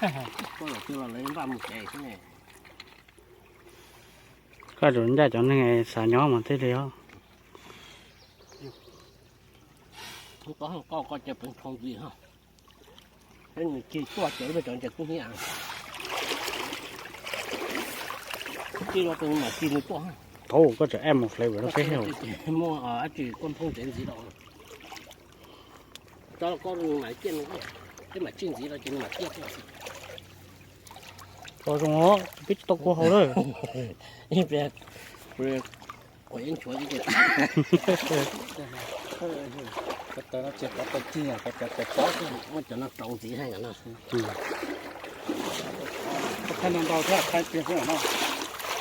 Koj los twg los lawv npaj mus tsev xwb ne. Koj tsuas ncaj cov neeg xav nyob mas thiaj li os. Koj, koj cia peb thoo ntxiv, peb mus ci tuaj ces peb cov ntses kub hnyiab. Ci los tus mam ci nws tuaj. Thaum koj tseem add mus flavor rau peb. Muaj dab tsi koj nphoo ntsev ntxiv los. Tso koj mam ciaj, peb mam ci ntxiv los ces nws mam ciaj tuaj xwb. Tso zoo os, peb tsis tau kua hau lawm. Ib pliag kuv yeej nchuav ko taw no tsis pov taw ci, ko taw taw pob xwb, muab cov no rau ntxiv heev no. Thaij no ntau thiab, thaij tiag xwb no.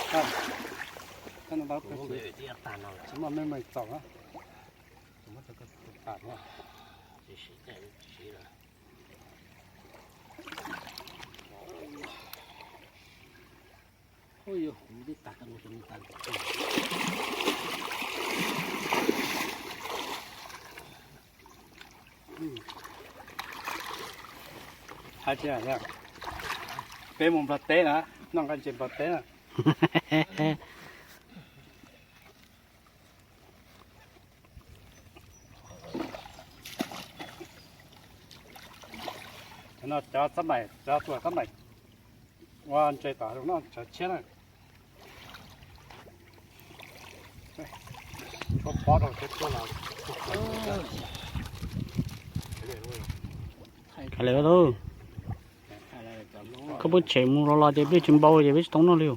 Thaij no ntau, tsis muaj memory txaus na. Tsis muaj tas no. Hais tias peb mus Nplog teb na, noj nqaij ntses Nplog teb na. Cov no cov xab maim, cov tuam xab maim ua ntses tom no tshav tshiab na. Tshuav pob rau thiab tuaj los. Hais li lauj, koj pub tshem mus los los ces peb tsis npau ces peb tsis tau noj li.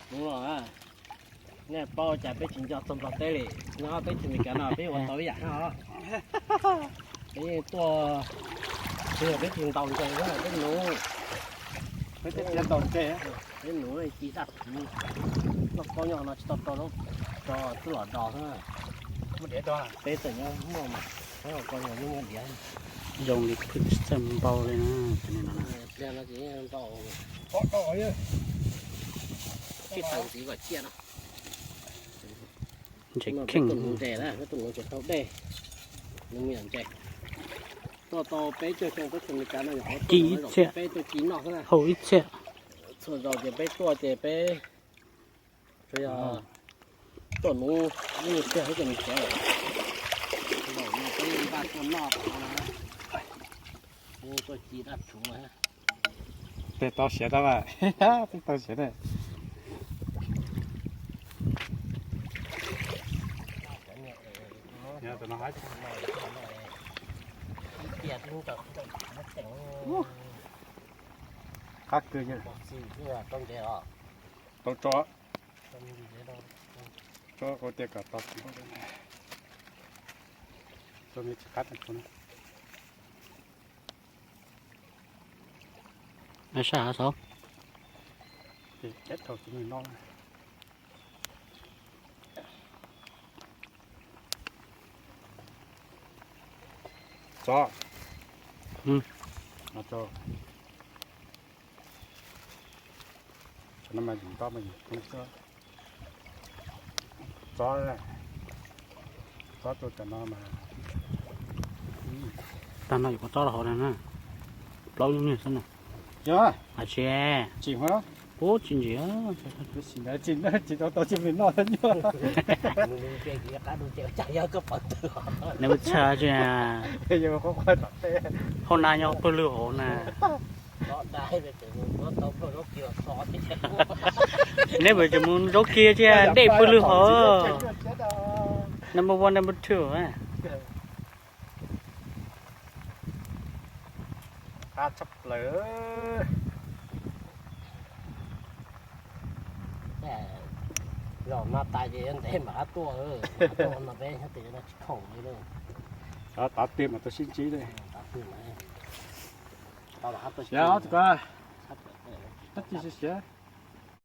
Hnub no nej paub cas peb tsis nco txog Nplog teb li. Nyob teb chaws Amelikas no peb ua tau ib yam os. Peb yeej tuaj, tsis yog peb tsis ntaus ntses, peb nuv, peb nuv ci daj rhuv, noj qaub nyob no tsis tau rau, rau twb los do xwb. Peb txawm nyob muaj mas, peb ua koj yog yeej muaj diav. Zoo li phwj tsis txawj npau li na, cov no. Ntses kheej. Tus nuv ces tau dej, nws mus yam ntses. Tuaj tau peb caug xyoo teb chaws Amelikas no, ci ib txhiab, peb tuaj ci noj xwb na. Haus ib txhiab. Txhua zaus ces peb tuaj ces peb tsuas yog tuaj nuv ib txhiab xwb ces nws khiav lawm. Zaum no peb npaj tuaj noj tom no, tuaj ci daj rhuv. Tej tau siav tab mas, tej tau siav ne. Qab kawg yog tau tso, tso qau tias kom tau, tso me tsis qab tau tso. Sab hav saud. Tso. Tso no mas yus nto mas yus tso, tso tus cov no mas. Tag no yus kuv tso rau hauv na, plaub nyuag xwb na. Yog, tsis, tsis ntsim, tsis tau tau tsis me noj nyuag. Nws txhawj tsis, hauv na nyob pawg lug hauv na. Neb puas tseem mus zaub kiag thiab dej pawg lug hauv. Number one, number two. Qab tshaj plaws. Zaum no tas ces yuav ntev mam rov tuaj, tuaj no peb nyob twg no tsis khoom li lauj. Tav twg mas tau sib ntsib li. Siav, tab sis siav.